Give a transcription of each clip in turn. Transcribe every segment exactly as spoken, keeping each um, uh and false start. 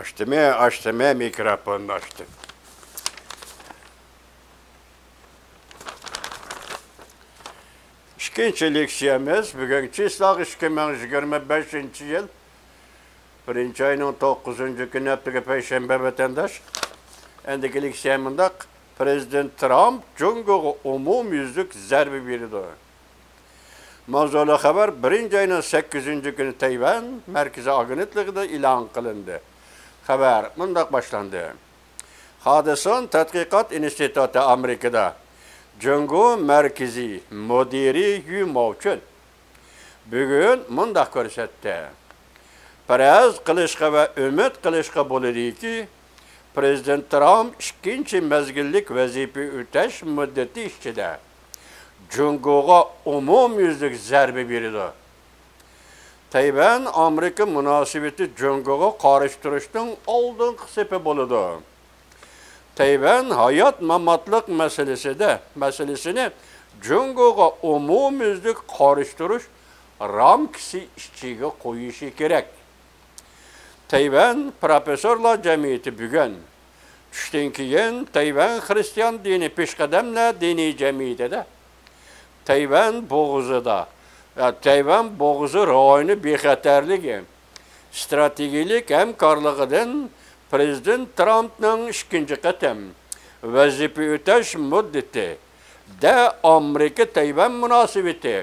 ئاچتىمۇ، ئاچتىمۇ، مىكروفوننى ئاچتىم. ئىككىنچى لېكسىيەمىز بۈگۈنكى چىسلاغ ئىككى مىڭ يىگىرمە بەشىنچى يىل بىرىنچى ئاينىڭ توققۇزىنچى كۈنى، ھەپتىگە پەيشەنبە، ۋەتەنداش. ئەندىكى لېكسىيە مۇنداق: پرېزىدېنت ترامپ جۇڭگوغا ئومۇميۈزلۈك زەربە بېرىدۇ. ماۋزۇلۇق خەۋەر بىرىنچى ئاينىڭ سەككىزىنچى كۈنى تەيۋەن مەركىزىي ئاگېنتلىقىدا ئېلان قىلىندى. خەۋەر مۇنداق باشلاندى: خادىسون تەتقىقات ئىنستىتۇتى ئامېرىكىدا جۇڭگو مەركىزىي مۇدىرى يۈ ماۋچۈن بۈگۈن مۇنداق كۆرسەتتى: پەرەز قىلىشقا ۋە ئۈمىد قىلىشقا بولىدۇكى، پرېزىدېنت ترامپ ئىككىنچى مەزگىللىك ۋەزىپە ئۆتەش مۇددىتى ئىچىدە جۇڭگوغا ئومۇميۈزلۈك زەربە بېرىدۇ. تەيۋەن ئامېرىكا مۇناسىۋىتى جۇڭگوغا قارشى تۇرۇشنىڭ ئالدىنقى سېپى بولىدۇ. تەيۋەن ھايات-ماماتلىق مەسىلىسىدە، مەسىلىسىنى جۇڭگوغا ئومۇميۈزلۈك قارشى تۇرۇش رامكىسى ئىچىگە قويۇشى كېرەك. تەيۋەن پروفېسسورلار جەمئىيىتى بۈگۈن، چۈشتىن كېيىن تەيۋەن خىرىستىيان دىنى پېشقەدەملەر دىنىي جەمئىيىتىدە تەيۋەن بوغۇزىدا، تەيۋەن بوغۇزى رايونى بىخەتەرلىكى، ئىستراتېگىيەلىك ھەمكارلىقىدىن پرېزىدېنت ترامپنىڭ ئىككىنچى قېتىم ۋەزىپە ئۆتەش مۇددىتىدە ئامېرىكا تەيۋەن مۇناسىۋىتى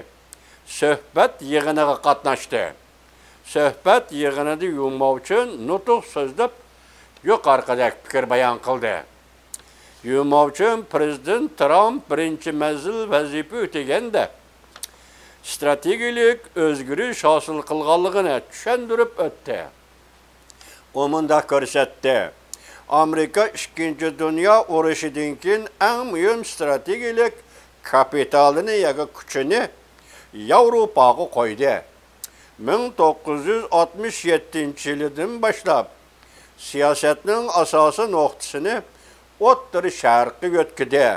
سۆھبەت يىغىنىغا قاتناشتى. سۆھبەت يىغىنىدا يۈ ماۋچۈن نۇتۇق سۆزلەپ، يۇقىرىقىدەك پىكىر بايان قىلدى. يۈ ماۋچۈن پرېزىدېنت ترامپ بىرىنچى مەزگىل ۋەزىپە ئۆتىگەندە ئىستراتېگىيەلىك ئۆزگىرىش ھاسىل قىلغانلىقىنى چۈشەندۈرۈپ ئۆتتى. ئۇ مۇنداق كۆرسەتتى: ئامېرىكا ئىككىنچى دۇنيا ئۇرۇشىدىن كېيىن ئەڭ مۇھىم ئىستراتېگىيەلىك كاپىتالىنى ياكى كۈچىنى ياۋروپاغا قويدى. مىڭ توققۇز يۈز ئاتمىش يەتتىنچى يىلىدىن باشلاپ سىياسەتنىڭ ئاساسىي نۇقتىسىنى ئوتتۇرا شەرققە يۆتكىدى.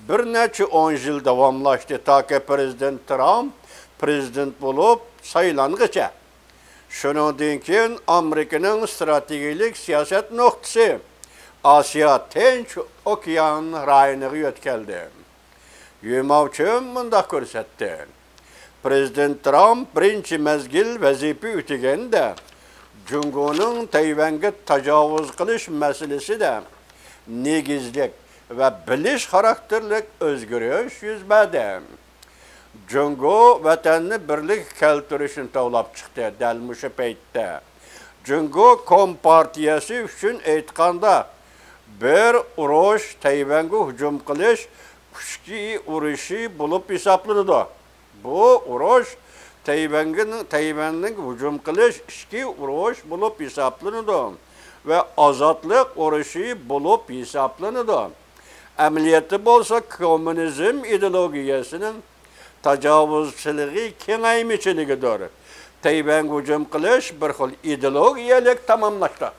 بىر نەچچە ئون يىل داۋاملاشتى، تاكى پرېزىدېنت ترامپ پرېزىدېنت بولۇپ سايلانغىچە. شۇنىڭدىن كېيىن ئامېرىكىنىڭ ئىستراتېگىيەلىك سىياسەت نۇقتىسى ئاسىيا تىنچ ئوكيان رايونىغا يۆتكەلدى. يۈ ماۋچۈن مۇنداق كۆرسەتتى: پرېزىدېنت ترامپ بىرىنچى مەزگىل ۋەزىپە ئۆتىگەندە، جۇڭگونىڭ تەيۋەنگە تاجاۋۇز قىلىش مەسىلىسىدە نېگىزلىك ۋە بىلىش خاراكتېرلىك ئۆزگىرىش يۈز بەردى. جۇڭگو ۋەتەننى بىرلىككە كەلتۈرۈشنى توۋلاپ چىقتى. دەل مۇشۇ پەيتتە جۇڭگو كومپارتىيەسى ئۈچۈن ئېيتقاندا، بىر ئۇرۇش تەيۋەنگە ھۇجۇم قىلىش ئىچكى ئۇرۇشى بولۇپ ھېسابلىنىدۇ. بۇ ئۇرۇش تەيۋەنگە، تەيۋەننىڭ ھۇجۇم قىلىش ئىچكى ئۇرۇش بولۇپ ھېسابلىنىدۇ ۋە ئازادلىق ئۇرۇشى بولۇپ ھېسابلىنىدۇ. ئەمەلىيەتتە بولسا كوممۇنىزم ئىدېئولوگىيەسىنىڭ تاجاۋۇزچىلىقى كېڭەيمىچىلىكىدۇر. تەيۋەنگە ھۇجۇم قىلىش بىر خىل ئىدېئولوگىيەلىك تاماملاشتى.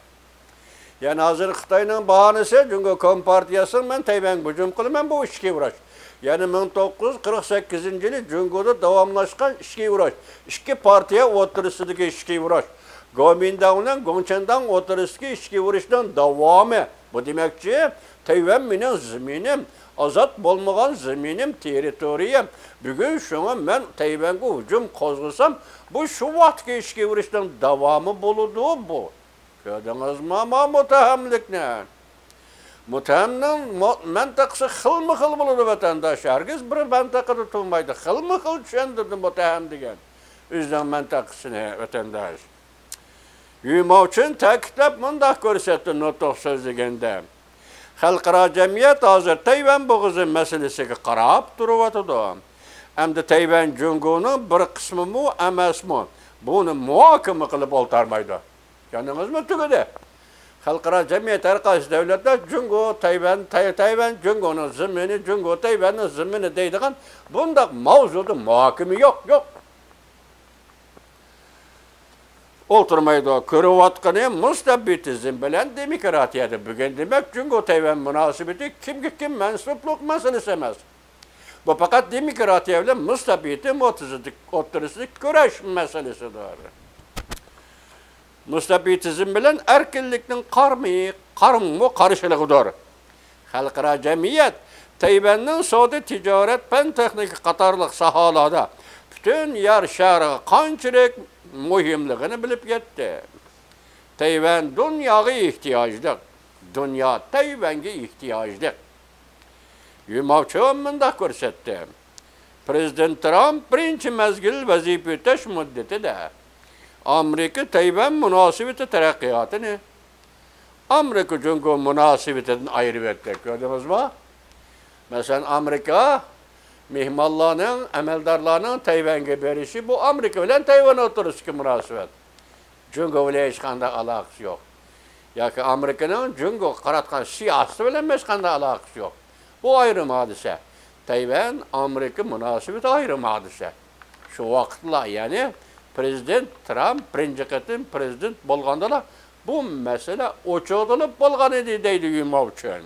يەنى ھازىر خىتاينىڭ باھانىسى، جۇڭگو كومپارتىيەسىنىڭ مەن تەيۋەنگە ھۇجۇم قىلىمەن، بۇ ئىچكى ئۇرۇش. يەنى مىڭ توققۇز يۈز قىرىق سەككىزىنچى يىلى جۇڭگودا داۋاملاشقان ئىچكى ئۇرۇش، ئىككى پارتىيە ئوتتۇرىسىدىكى ئىچكى ئۇرۇش، گومىنداڭ بىلەن گوڭچەنداڭ ئوتتۇرىسىدىكى ئىچكى ئۇرۇشنىڭ داۋامى. بۇ دېمەكچى، تەيۋەن مېنىڭ زېمىنىم، ئازاد بولمىغان زېمىنىم، تېررىتورىيەم. بۈگۈن شۇڭا مەن تەيۋەنگە ھۇجۇم قوزغىسام، بۇ شۇ ۋاقىتتىكى ئىچكى ئۇرۇشنىڭ داۋامى بولىدۇ بۇ. كۆردىڭىزمۇ ما مۇتتەھەملىكنى؟ مۇتتەھەمنىڭ مو-، مەنتىقىسى خىلمۇ خىل بولىدۇ، ۋەتەنداش. ھەرگىز بىر مەنتىقىدە تۇرمايدۇ. خىلمۇ خىل چۈشەندۈردى مۇتتەھەم دېگەن ئۆزىنىڭ مەنتىقىسىنى، ۋەتەنداش. يۈ ماۋچۈن تەكىتلەپ مۇنداق كۆرسەتتى نۇتۇق سۆزلىگەندە: خەلقئارا جەمئىيەت ھازىر تەيۋەن بوغۇزى مەسىلىسىگە قاراپ تۇرۇۋاتىدۇ. ئەمدى تەيۋەن جۇڭگونىڭ بىر قىسمىمۇ ئەمەسمۇ، بۇنى مۇھاكىمە قىلىپ ئولتۇرمايدۇ. يانىڭىزمۇ تۈگىدى. خەلقئارا جەمئىيەت، ھەر قايسى دۆلەتلەر جۇڭگو، تەيۋەن، تەي-، تەيۋەن جۇڭگونىڭ زېمىنى، جۇڭگو تەيۋەننىڭ زېمىنى دەيدىغان بۇنداق ماۋزۇدا مۇھاكىمە يوق، يوق. ئولتۇرمايدۇ. كۆرۈۋاتقىنى مۇستەبىتىزم بىلەن دېموكراتىيەدە بۈگۈن، دېمەك، جۇڭگو تەيۋەن مۇناسىۋىتى كىمگە كىم مەنسۇپلۇق مەسىلىسى ئەمەس. بۇ پەقەت دېموكراتىيە بىلەن مۇستەبىتىزم ئوتتۇرىسىدىكى، ئوتتۇرىسىدىكى كۈرەش مەسىلىسىدۇر. مۇستەبىتىزم بىلەن ئەركىنلىكنىڭ قارمۇ، قارمۇ قارشىلىقىدۇر. خەلقئارا جەمئىيەت تەيۋەننىڭ سودا، تىجارەت، پەن، تېخنىكا قاتارلىق ساھەلەردە پۈتۈن يەر شارىغا قانچىلىك مۇھىملىقىنى بىلىپ يەتتى. تەيۋەن دۇنياغا ئېھتىياجلىق، دۇنيا تەيۋەنگە ئېھتىياجلىق. يۈماۋچۈن مۇنداق كۆرسەتتى: پىرېزىدېنت ترامپ بىرىنچى مەزگىل ۋەزىپە ئۆتەش مۇددىتىدە ئامېرىكا تەيۋەن مۇناسىۋىتى تەرەققىياتىنى ئامېرىكا جۇڭگو مۇناسىۋىتىدىن ئايرىۋەتتى. كۆردىڭىزمۇ؟ مەسىلەن، ئامېرىكا مېھمانلارنىڭ، ئەمەلدارلارنىڭ تەيۋەنگە بېرىشى، بۇ ئامېرىكا بىلەن تەيۋەن ئوتتۇرىسىدىكى مۇناسىۋەت. جۇڭگو بىلەن ھېچقانداق ئالاقىسى يوق. ياكى ئامېرىكىنىڭ جۇڭگوغا قاراتقان سىياسىتى بىلەن ھېچقانداق ئالاقىسى يوق. بۇ ئايرىم ھادىسە. تەيۋەن، ئامېرىكا مۇناسىۋىتى ئايرىم ھادىسە. شۇ ۋاقىتلا، يەنى پىرېزىدېنت ترامپ بىرىنچى قېتىم پىرېزىدېنت بولغاندىلا، بۇ مەسىلە ئوچۇقلىنىپ بولغان ئىدى، دەيدۇ يۈماۋچۈن.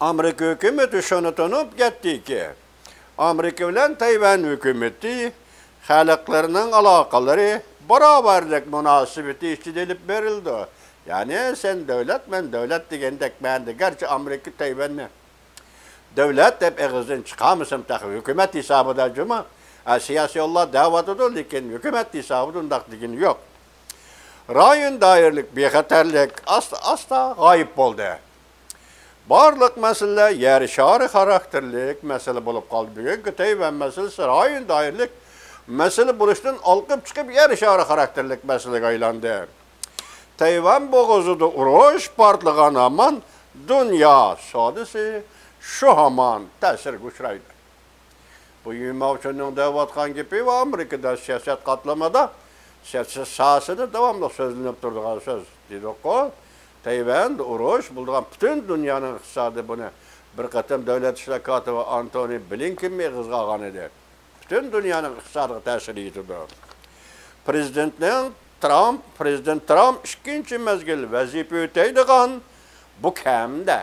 ئامېرىكا ھۆكۈمىتى شۇنى تونۇپ يەتتىكى، ئامېرىكا بىلەن تەيۋەن ھۆكۈمىتى خەلقلىرىنىڭ ئالاقىلىرى باراۋەرلىك مۇناسىۋىتى ئىچىدە ئېلىپ بېرىلىدۇ. يەنى سەن دۆلەت، مەن دۆلەت دېگەندەك مەنىدە، گەرچە ئامېرىكا تەيۋەننى دۆلەت دەپ ئېغىزدىن چىقارمىسىمۇ، تېخى ھۆكۈمەت ھېسابىدا جۇمۇ، ئە، سىياسىيونلار دەۋاتىدۇ، لېكىن ھۆكۈمەت ھېسابىدا ئۇنداق دېگىنى يوق. رايون دائىرىلىك بىخەتەرلىك ئاستا-ئاستا غايىب بولدى. بارلىق مەسىلىلەر يەر شارى خاراكتېرلىك مەسىلە بولۇپ قالدى. بۈگۈنكى تەيۋەن مەسىلىسى رايون دائىرىلىك مەسىلە بولۇشتىن ئالقىپ چىقىپ، يەر شارى خاراكتېرلىك مەسىلىگە ئايلاندى. تەيۋەن بوغۇزىدا ئۇرۇش پارتلىغان ھامان دۇنيا سودىسى شۇ ھامان تەسىرگە ئۇچرايدۇ. بۇ يۈماۋچۈننىڭ دەۋاتقان گېپى ۋە ئامېرىكىدا سىياسەت قاتلىمىدا، سىياسەت ساھەسىدە داۋاملىق سۆزلىنىپ تۇرىدىغان سۆز دېدۇققۇ. تەيۋەندە ئۇرۇش بولىدىغان، پۈتۈن دۇنيانىڭ ئىقتىسادى، بۇنى بىر قېتىم دۆلەت ئىشلار كاتىپى ئانتونى بلىنكېنمۇ ئېغىزغا ئالغان ئىدى. پۈتۈن دۇنيانىڭ ئىقتىسادىغا تەسىرى يېتىدۇ. پىرېزىدېنتنىڭ ترامپ، پىرېزىدېنت ترامپ ئىككىنچى مەزگىل ۋەزىپە ئۆتەيدىغان بۇ كەمدە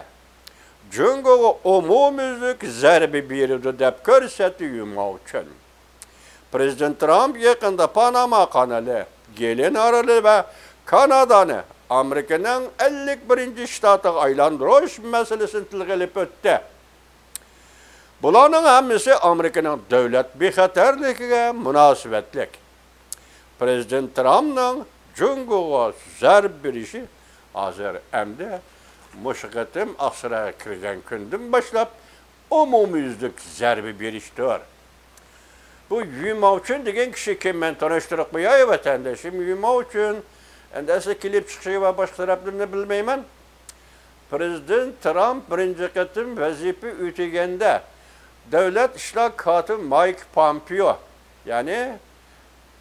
جۇڭگوغا ئومۇميۈزلۈك زەربە بېرىدۇ، دەپ كۆرسەتتى يۈماۋچۈن. پىرېزىدېنت ترامپ يېقىندا پاناما قانىلى، گېلېن ئارىلى ۋە كانادانى ئامېرىكىنىڭ ئەللىك بىرىنچى شتاتىغا ئايلاندۇرۇش مەسىلىسىنى تىلغا ئېلىپ ئۆتتى. بۇلارنىڭ ھەممىسى ئامېرىكىنىڭ دۆلەت بىخەتەرلىكىگە مۇناسىۋەتلىك. پىرېزىدېنت ترامپنىڭ جۇڭگوغا زەربە بېرىشى ھازىر ئەمدى مۇشۇ قېتىم ئاقسارايغا كىرگەن كۈندىن باشلاپ ئومۇميۈزلۈك زەربە بېرىشتۇر. بۇ يۈماۋچۈن دېگەن كىشى كىم؟ مەن تونۇشتۇرۇپ قوياي ۋەتەندىشىم. يۈماۋچۈن ئەمدى ئەسلى كېلىپ چىقىشى ۋە باشقا سەۋەبلىرىنى بىلمەيمەن. پىرېزىدېنت ترامپ بىرىنچى قېتىم ۋەزىپە ئۆتىگەندە، دۆلەت ئىشلار كاتىپى مايك پامپېئو، يەنى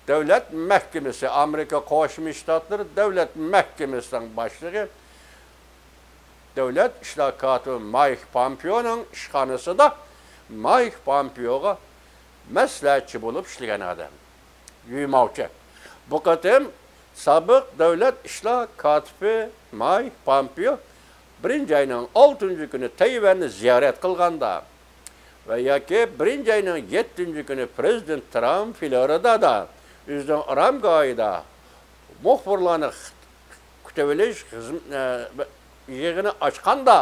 دۆلەت مەھكىمىسى، ئامېرىكا قوشما شتاتلىرى دۆلەت مەھكىمىسىنىڭ باشلىقى، دۆلەت ئىشلار كاتىپى مايك پامپېئونىڭ ئىشخانىسىدا مايك پامپېئوغا مەسلىھەتچى بولۇپ ئىشلىگەن ئادەم يۈماۋچۈن. بۇ قېتىم سابىق دۆلەت ئىشلار كاتىپى مايك پامپېئو بىرىنچى ئاينىڭ ئالتىنچى كۈنى تەيۋەننى زىيارەت قىلغاندا ۋە ياكى بىرىنچى ئاينىڭ يەتتىنچى كۈنى پىرېزىدېنت ترامپ فلورىدادا ئۆزىنىڭ ئارامگاھىدا مۇخبىرلارنى كۈتۈۋېلىش خىزم-، ئە، يىغىنى ئاچقاندا،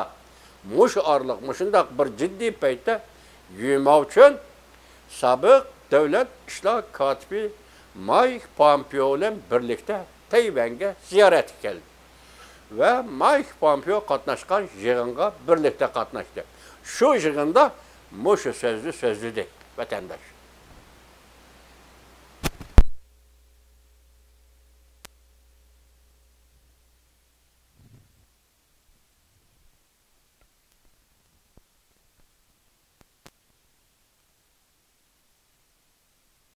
مۇشۇ ئارىلىق، مۇشۇنداق بىر جىددىي پەيتتە يۈماۋچۈن سابىق دۆلەت ئىشلار كاتىپى مايك پامپېئو بىلەن بىرلىكتە تەيۋەنگە زىيارەتكە كەلدى ۋە مايك پامپېئو قاتناشقان يىغىنغا بىرلىكتە قاتناشتى. شۇ يىغىندا مۇشۇ سۆزنى سۆزلىدى، ۋەتەنداش.